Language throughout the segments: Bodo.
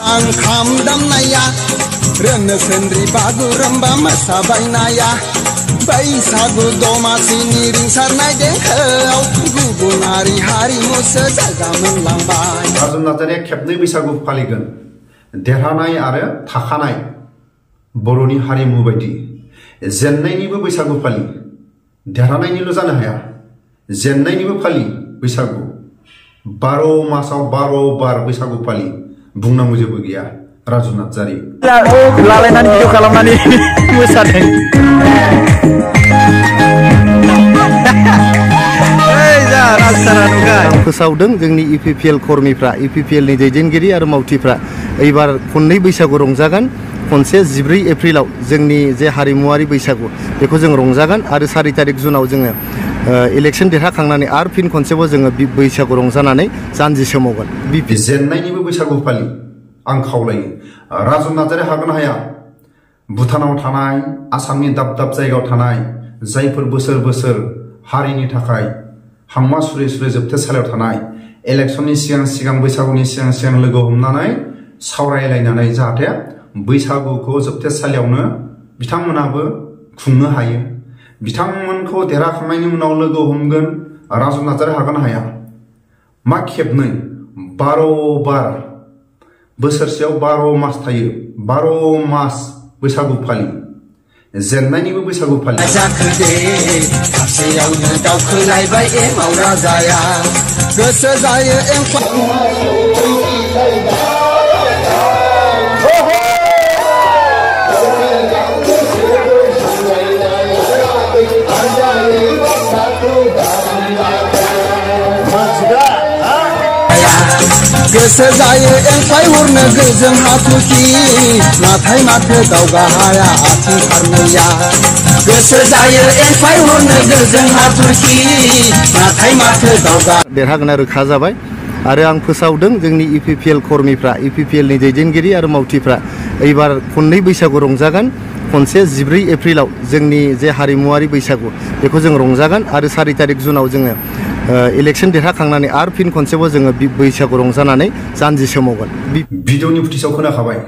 आं खाम दामनाया रोनो सेन्द्रि बागुरुम्बा मोसाबायनाया बैसागु दमासिनि रिंसारनाय देंखोआव गुबुनारि हारिमुसो जायगा मोनलांबाय। राजुन नार्जारिया खेबनै बैसागु फालिगोन। देरहानाय आरो थाखानाय बर'नि हारिमु बायदि जेन्नायनिबो बैसागु फालि, देरहानायनिल' जानो हाया, जेन्नायनिबो फालि बैसागु। 12 मासाव 12 बार बैसागु फालि बुंनांगौ जेबो गैया। राजुन नार्जारि लालायनानै भिडिअ खालामनानै मोसादों। फोसावदों जोंनि इपिपिएल कर्मीफ्रा, इपिपिएल नि दैदेनगिरि आरो मावथिफ्रा एबार खननै बैसागु रंजागोन। खनसे 14 एप्रिलाव जोंनि जे हारिमुवारि बैसागु बेखौ जों रंजागोन आरो 4 तारिख जुनाव जोङो इलेक्शन देरहाखांनानै आरो फिन खनसेबाव जोङो बैसागु रंजानानै जानजि सोमावगोन। जेन्नायनिबो बैसागु फालि आं खावलायो। राजुन नार्जारि हागोन हाया भुटानाव थानाय, आसामनि दाब दाब जायगायाव थानाय जायफोर बोसोर बोसोर हारिनि थाखाय हांमा सुरे सुरे जोबथेसालियाव थानाय इलेक्शननि सिगां बैसागुनि सिगां लोगो हमनानै सावरायलायनानै जाहाथे बैसागुखौ जोबथेसालियावनो बिथांमोनाबो खुंनो हायो। बिथांमोनखौ देरहाखांनायनि उनाव लोगो हमगोन। राजुन नार्जारि हागोन हाया मा खेबनै 12 बार बोसोरसेयाव 12 मास थायो, 12 मास बैसागु फालि, जेन्नायनिबो बैसागु फालि। दावखोलायबाय एमाव राजाया गोसो जायो गोसो जायो एंख्लाय हरनो गोजों हाथरखि नाथाय माथो दावगा हाया आथिं फारनैया। गोसो जायो एंख्लाय हरनो गोजों हाथरखि नाथाय माथो दावगा। देरहागोना रोखा जाबाय आरो आं फोसावदों जोंनि इपिपिएल कर्मीफ्रा, इपिपिएल नि दैदेनगिरि आरो मावथिफ्रा एबार खननै बैसागु रंजागोन। खनसे 14 एप्रिलाव जोंनि जे हारिमुवारि बैसागु बेखौ जों रंजागोन आरो 4 तारिख जुनाव जोङो इलेक्शन देरहाखांनानै आरो फिन खनसेबाव जोङो बैसागु रंजानानै जानजि सोमावगोन। भिडिअनि फुटेजाव खोनाखाबाय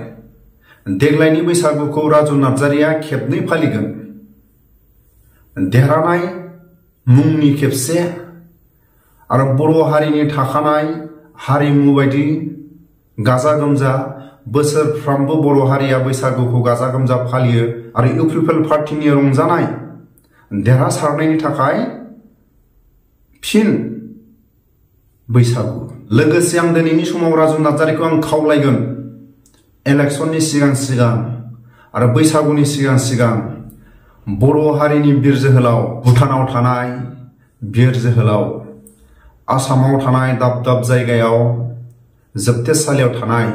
देग्लायनि बैसागुखौ राजुन नार्जारिया खेबनै फालिगोन। देरहानाय मुंनि खेबसे आरो बर' हारिनि थाखानाय हारिमु बायदि गाजा गोमजा बोसोरफ्रामबो बर' हारिया बैसागुखौ गाजा गोमजा फालियो आरो इउपिपिएल पार्टीनि रंजानाय देरहासारनायनि थाखाय फिन बैसागु। लोगोसे आं दिनैनि समाव राजुन नार्जारिखौ आं खावलायगोन इलेक्शननि सिगां आरो बैसागुनि सिगां बर' हारिनि बिर जोहोलाव, भुटानाव थानाय बिर जोहोलाव, आसामाव थानाय दाब दाब जायगायाव जोबथेसालियाव थानाय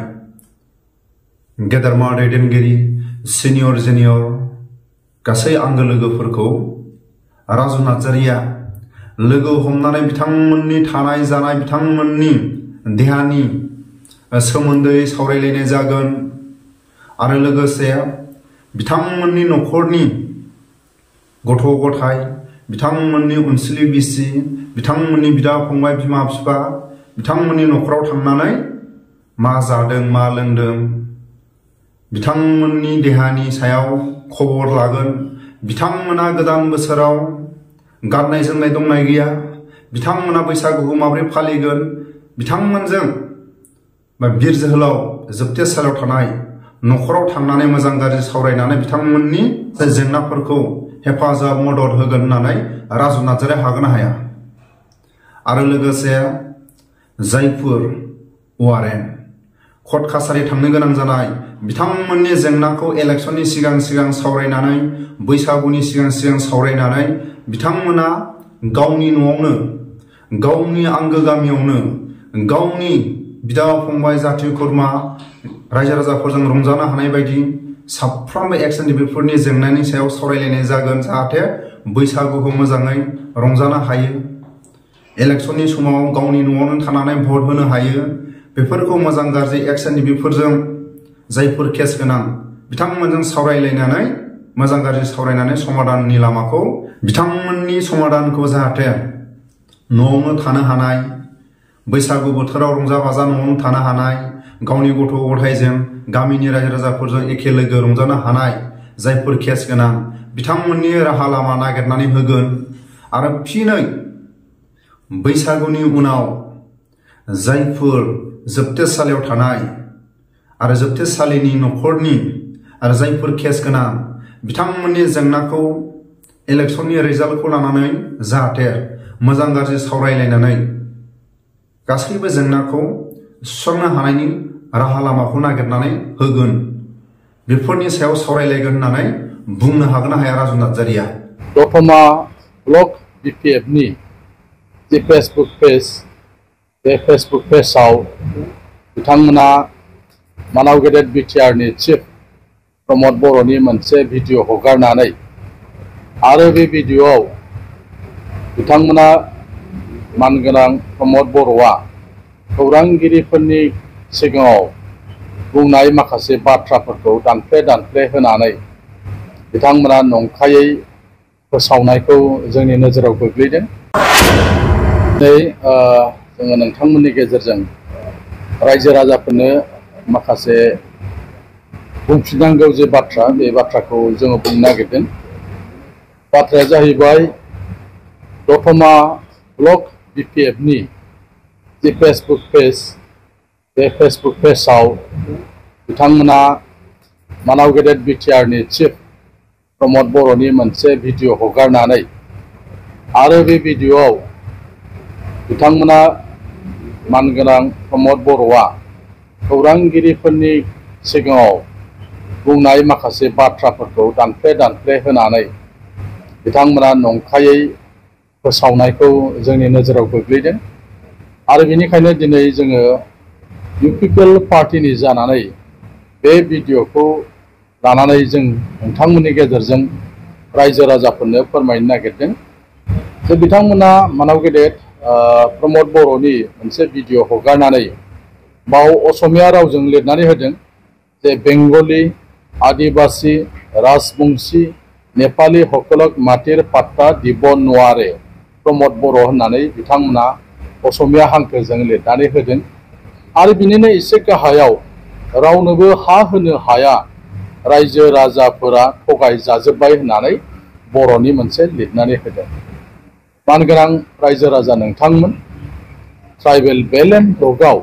गेदेरमा दैदेनगिरि, सिनियर जुनियर गासै आंगो लोगोफोरखौ राजुन नार्जारिया लोगो हमनानै बिथांमोननि थानाय जानाय, बिथांमोननि देहानि सोमोन्दै सावरायलायनाय जागोन आरो लोगोसे बिथांमोननि न'खरनि गथ' गथाय, बिथांमोननि अनसुलि बिसि, बिथांमोननि बिदा फंबाय, बिमा बिफा, बिथांमोननि न'खराव थांनानै मा जादों मा लोंदों बिथांमोननि देहानि सायाव खबर लागोन। बिथांमोना गोदान बोसोराव गाननाय जोमनाय दंना गैया, बिथांमोना बैसागुखौ माबोरै फालिगोन, बिथांमोनजों बिर जोहोलाव जोबथेसालियाव थानाय न'खराव थांनानै मोजां गाज्रि सावरायनानै बिथांमोननि जेंनाफोरखौ हेफाजाब मदद होगोन होननानै राजुन नार्जारिया हागोन हाया। आरो लोगोसे जायफोर वारेन कर्ट कासारि थांनो गोनां जानाय बिथांमोननि जेंनाखौ इलेक्शननि सिगां सावरायनानै, बैसागुनि सिगां सावरायनानै बिथांमोना गावनि न'आवनो, गावनि आंगो गामियावनो, गावनि बिदा फंबाय, जाथि खुरमा, रायजो राजाफोरजों रंजानो हानाय बायदि साफ्रोमबो एक्सननि बेफोरनि जेंनानि सायाव सावरायलायनाय जागोन जाहाथे बैसागुखौ मोजाङै रंजानो हायो। इलेक्शननि समाव गावनि न'आवनो थानानै भट होनो हायो। बेफोरखौ मोजां गाज्रि एक्सननि बेफोरजों जायफोर केस गोनां बिथांमोनजों सावरायलायनानै मोजां गाज्रि सावरायनानै समाधाननि लामाखौ बिथांमोननि समाधानखौ जाहाथे न'आवनो थानो हानाय, बैसागु बोथोराव रंजा बाजा न'आवनो थानो हानाय, गावनि गथ' गथायजों गामिनि रायजो राजाफोरजों एखे लोगो रंजानो हानाय जायफोर केस गोनां बिथांमोननि राहा लामा नागिरनानै होगोन आरो फिनै बैसागुनि उनाव जायफोर जोबथेसालियाव थानाय आरो जोबथेसालिनि न'खरनि आरो जायफोर केस गोनां बिथांमोननि जेंनाखौ इलेक्शननि रिजाल्टखौ लानानै जाहाथे मोजां गाज्रि सावरायलायनानै गासैबो जेंनाखौ सुस्रांनो हानायनि राहा लामाखौ नागिरनानै होगोन बेफोरनि सायाव सावरायलायगोन होननानै बुंनो हागोन ना हाया राजु नार्जारिया? दतमा ब्लक BPF नि जे फेसबुक पेज बे फेसबुक पेजाव बिथांमोना मानाव गेदेर BTR नि चिफ प्रमद बर'नि मोनसे भिडिअ हगारनानै आरो बे भिडिअआव बिथांमोना मानगोनां प्रमद बर'आ खौरांगिरिफोरनि सिगाङाव बुंनाय माखासे बाथ्राफोरखौ दानफ्ले होनानै बिथांमोना नंखायै फोसावनायखौ जोंनि नोजोराव गोग्लैदों। जोङो नोंथांमोननि गेजेरजों रायजो राजाफोरनो माखासे बुंफिननांगौ जे बाथ्रा बे बाथ्राखौ जोङो बुंनो नागिरदों। बाथ्राया जाहैबाय दतमा ब्लक BPF नि जे फेसबुक पेज बे फेसबुक पेजाव बिथांमोना मानाव गेदेर BTR नि चिफ प्रमद बर'नि मोनसे भिडिअ हगारनानै आरो बे भिडिअआव बिथांमोना मानगोनां प्रमद बर'आ खौरांगिरिफोरनि सिगाङाव बुंनाय माखासे बाथ्राफोरखौ दानफ्ले होनानै बिथांमोना नंखायै फोसावनायखौ जोंनि नोजोराव गोग्लैदों आरो बेनिखायनो दिनै जोङो UPPL पार्टीनि जानानै बे भिडिअखौ लानानै जों नोंथांमोननि गेजेरजों रायजो राजाफोरनो फोरमायनो नागिरदों जे बिथांमोना मानाव गेदेर प्रमद बर'नि मोनसे भिडिअ हगारनानै बाव असमिया रावजों लिरनानै होदों जे बेंगली आदिबासी राजबंशी नेपाली हकलक माटिर पाट्टा दिब नवारे प्रमद बर' होननानै बिथांमोना असमिया हांखोजों लिरनानै होदों आरो बिनिनो एसे गाहायाव रावनोबो हा होनो हाया रायजो राजाफोरा थगाय जाजोब्बाय होननानै बर'नि मोनसे लिरनानै होदों। मानगोनां रायजो राजा नोंथांमोन ट्राइबेल बेलेन्ड ब्लकआव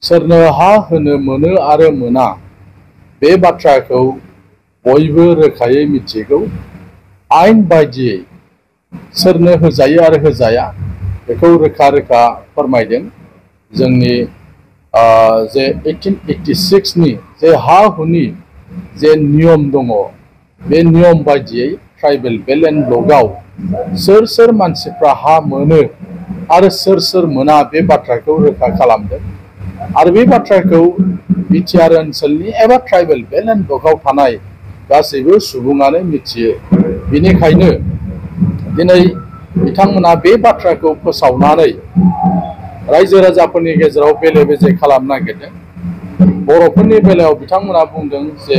सोरनो हा होनो मोनो आरो मोना बे बाथ्राखौ बयबो रोखायै मिथिगौ। आयेन बायदियै सोरनो होजायो आरो होजाया बेखौ रोखा फोरमायदों जोंनि जे 1886 नि जे हा हुनि जे नियम दङ बे नियम बायदियै ट्राइबेल बेलेन्ड ब्लकआव सोर मानसिफ्रा हा मोनो आरो सोर मोना बे बाथ्राखौ रोखा खालामदों आरो बे बाथ्राखौ BTR ओनसोलनि एबा ट्राइबेल बेलेन्ड ब्लकआव थानाय गासैबो सुबुङानो मिथियो। बेनिखायनो दिनै बिथांमोना बे बाथ्राखौ फोसावनानै रायजो राजाफोरनि गेजेराव बेले बेजे खालामनो नागिरदों। बर'फोरनि बेलायाव बिथांमोना बुंदों जे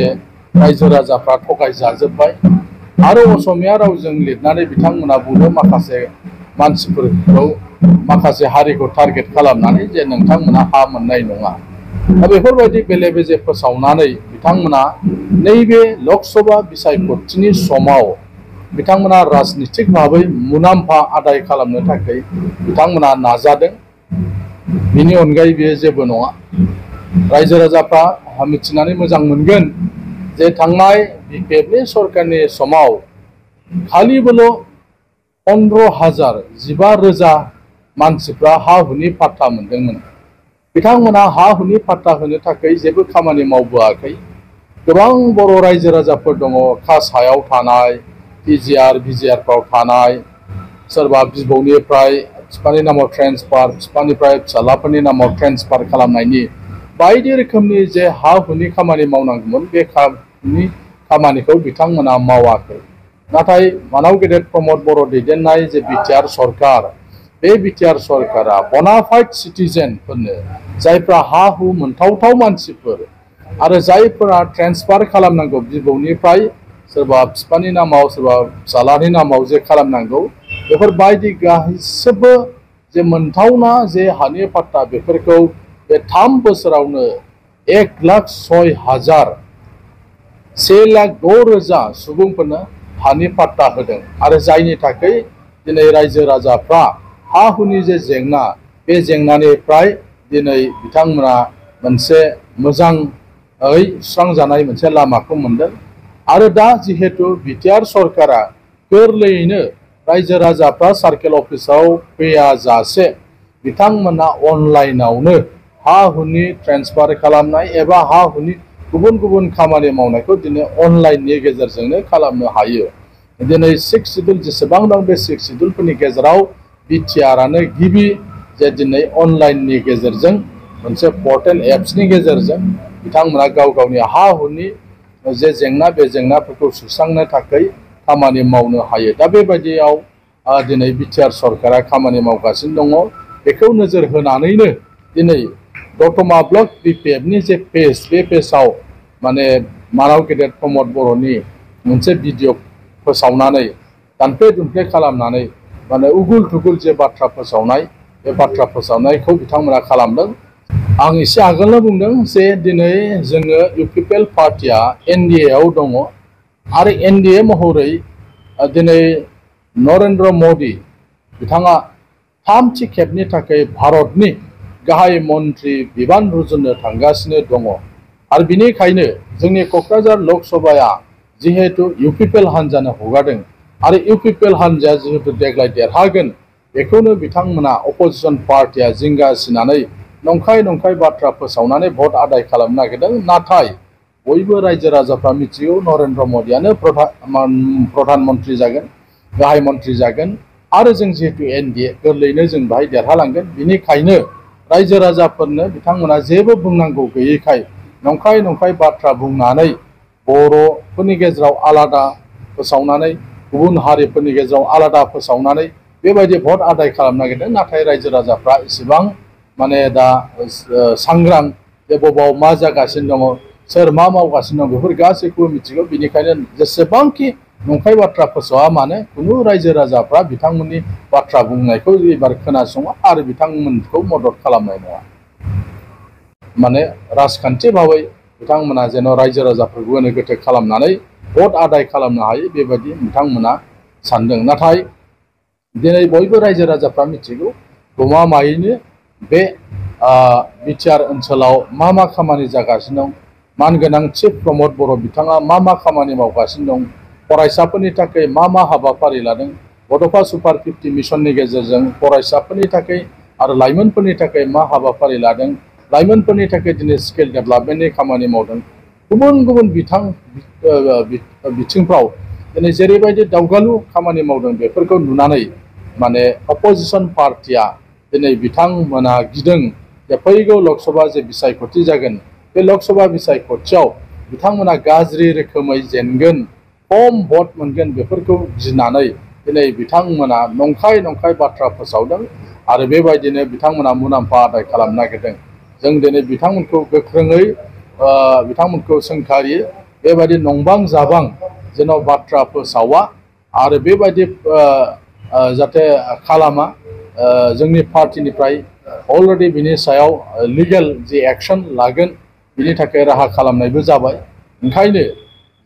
रायजो राजाफ्रा थगाय जाजोब्बाय आरो असमिया रावजों लिरनानै बिथांमोना बुंदों माखासे मानसिफोरखौ माखासे हारिखौ टारगेट खालामनानै जे नोंथांमोना हा मोननाय नङा। दा बेफोरबायदि बेले बेजे फोसावनानै बिथांमोना नैबे लकसभा बिसायख'थिनि समाव बिथांमोना राजनितिक भाबै मुलाम्फा आदाय खालामनो थाखाय बिथांमोना नाजादों। बिनि अनगायै बेयो जेबो नङा। रायजो राजाफ्रा मिथिनानै मोजां मोनगोन जे थांनाय BPF नि सरकारनि समाव खालिबोल' 15,000 15,000 मानसिफ्रा हा हुनि पाट्टा मोनदोंमोन। बिथांमोना हा हुनि पाट्टा होनो थाखाय जेबो खामानि मावबोआखै। गोबां बर' रायजो राजाफोर दङ खास हायाव थानाय PGR VGRफ्राव थानाय सोरबा बिबौनिफ्राय बिफानि नामाव ट्रेन्सफार बिफानिफ्राय फिसालाफोरनि नामाव ट्रेन्सफार खालामनायनि बायदि रोखोमनि जे हा हुनि खामानि मावनांगौमोन बे खामानिखौ बिथांमोना मावाखै। नाथाय मानाव गेदेर प्रमद बर' दैदेननाय जे BTR सरकार बे BTR सरकारा बनाफाइड सिटिजेनफोरनो जायफ्रा हा हु मोनथावथाव मानसिफोर आरो जायफोरा ट्रेन्सफार खालामनांगौ बिबौनिफ्राय सोरबा बिफानि नामाव सोरबा फिसालानि नामाव जे खालामनांगौ बेफोरबायदि गासिबो जे मोनथावना जे हानि पाट्टा बेफोरखौ बे 3 बोसोरावनो 1,06,000 1,06,000 सुबुंफोरनो हानि पाट्टा होदों आरो जायनि थाखाय दिनै रायजो राजाफ्रा हा हुनि जे जेंना बे जेंनानिफ्राय दिनै बिथांमोना मोनसे मोजाङै सुस्रांजानाय मोनसे लामाखौ मोनदों आरो दा जिहेतु बिटिआर सरकारा गोरलैयैनो रायजो राजाफ्रा सार्केल अफिसाव फैयाजासे बिथांमोना अनलाइनावनो हा हुनि ट्रेन्सफार खालामनाय एबा हा हुनि गुबुन गुबुन खामानि मावनायखौ दिनै अनलाइननि गेजेरजोंनो खालामनो हायो। दिनै 6 शिड्युल जेसेबां दं बे 6 शिड्युलफोरनि गेजेराव बिटिआरआनो गिबि जे दिनै अनलाइननि गेजेरजों मोनसे पर्टेल एप्सनि गेजेरजों बिथांमोना गाव गावनि हा हुनि जे जेंना बे जेंनाफोरखौ सुस्रांनो थाखाय खामानि मावनो हायो। दा बेबायदियाव दिनै बिटिआर सरकारा खामानि मावगासिनो दङ। बेखौ नोजोर होनानैनो दिनै दतमा ब्लक बिपिएफनि जे पेज बे पेजआव माने माराव गेदेर प्रमद बर'नि मोनसे भिडिअ फोसावनानै दानफ्ले दुनफ्ले खालामनानै माने उगुल थुगुल जे बाथ्रा फोसावनाय बे बाथ्रा फोसावनायखौ बिथांमोना खालामदों। आं एसे आगोलनो बुंदों जे दिनै जोङो इउपिपिएल पार्टिया एनडिए आव दङ आरो एनडिए महरै दिनै नरेन्द्र मदि बिथाङा थामथि खेबनि थाखाय भारतनि गाहाय मन्त्रि बिबान रुजुननो थांगासिनो दङ आरो बिनिखायनो जोंनि क'क्राझार लकसभाया जिहेतु इउपिपिएल हान्जानो हगारदों आरो इउपिपिएल हान्जाया जिहेतु देग्लाय देरहागोन बेखौनो बिथांमोना अपोजिसन पार्टिया जिंगासिनानै नंखाय बाथ्रा फोसावनानै भट आदाय खालामनो नागिरदों। नाथाय बयबो रायजो राजाफ्रा मिथिगौ नरेन्द्र मदियानो प्रधान मन्त्रि जागोन, गाहाय मन्त्रि जागोन आरो जों जिहेतु एनडिए गोरलैयैनो जों बाहाय देरहालांगोन। बिनिखायनो रायजो राजाफोरनो बिथांमोना जेबो बुंनांगौ गैयैखाय नंखाय बाथ्रा बुंनानै बर'फोरनि गेजेराव आलादा फोसावनानै गुबुन हारिफोरनि गेजेराव आलादा फोसावनानै बेबायदि भट आदाय खालामनो नागिरदों। नाथाय रायजो राजाफ्रा इसेबां माने दा सांग्रां जे बबाव मा जागासिनो दङ, सोर मा मावगासिनो दं बेफोर गासैखौबो मिथिगौ। बिनिखायनो जेसेबांखि नंखाय बाथ्रा फोसावा मानो खुनु रायजो राजाफ्रा बिथांमोननि बाथ्रा बुंनायखौ एबार खोनासङा आरो बिथांमोनखौ मदद खालामनाय नङा। माने राजखान्थि भाबै बिथांमोना जेन' रायजो राजाफोरखौ गोनो गोथो खालामनानै भट आदाय खालामनो हायो बेबायदि बिथांमोना सानदों। नाथाय दिनै बयबो रायजो राजाफ्रा मिथिगौ गमामायैनो बे बिटिआर ओनसोलाव मा खामानि जागासिनो दं। मानगोनां चिफ प्रमद बर' बिथाङा मा खामानि मावगासिनो दं, फरायसाफोरनि थाखाय मा हाबाफारि लादों, बड'फा सुपार 50 मिशननि गेजेरजों फरायसाफोरनि थाखाय आरो लाइमोनफोरनि थाखाय मा हाबाफारि लादों, लाइमोनफोरनि थाखाय दिनै स्किल डेभेलपमेन्टनि खामानि मावदों। गुबुन बिथिंफ्राव दिनै जेरैबायदि दावगालु खामानि मावदों बेफोरखौ नुनानै माने अपोजिसन पार्टिया दिनै बिथांमोना गिदों जे फैगौ लकसभा जे बिसायख'थि जागोन बे लकसभा बिसायख'थियाव बिथांमोना गाज्रि रोखोमै जेनगोन, खम भट मोनगोन बेफोरखौ गिनानै दिनै बिथांमोना नंखाय बाथ्रा फोसावदों आरो बेबायदिनो बिथांमोना मुलाम्फा आदाय खालामनो नागिरदों। जों दिनै बिथांमोनखौ गोख्रोङै बिथांमोनखौ सोंखारियो बेबायदि नंबां जाबां जेन' बाथ्रा फोसावा आरो बेबायदि जाहाथे खालामा। जोंनि पार्टिनिफ्राय अलरेडि बिनि सायाव लिगेल जि एक्सन लागोन बिनि थाखाय राहा खालामनायबो जाबाय। ओंखायनो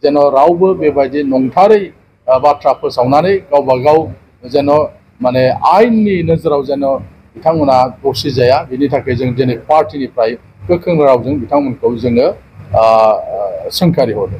जेन' रावबो बेबायदि नंथारै बाथ्रा फोसावनानै गावबा गाव जेन' माने आयेननि नोजोराव जेन' बिथांमोना दसि जाया बिनि थाखाय जों दिनै पार्टिनिफ्राय गोख्रों रावजों बिथांमोनखौ जोङो सोंखारि हरदों।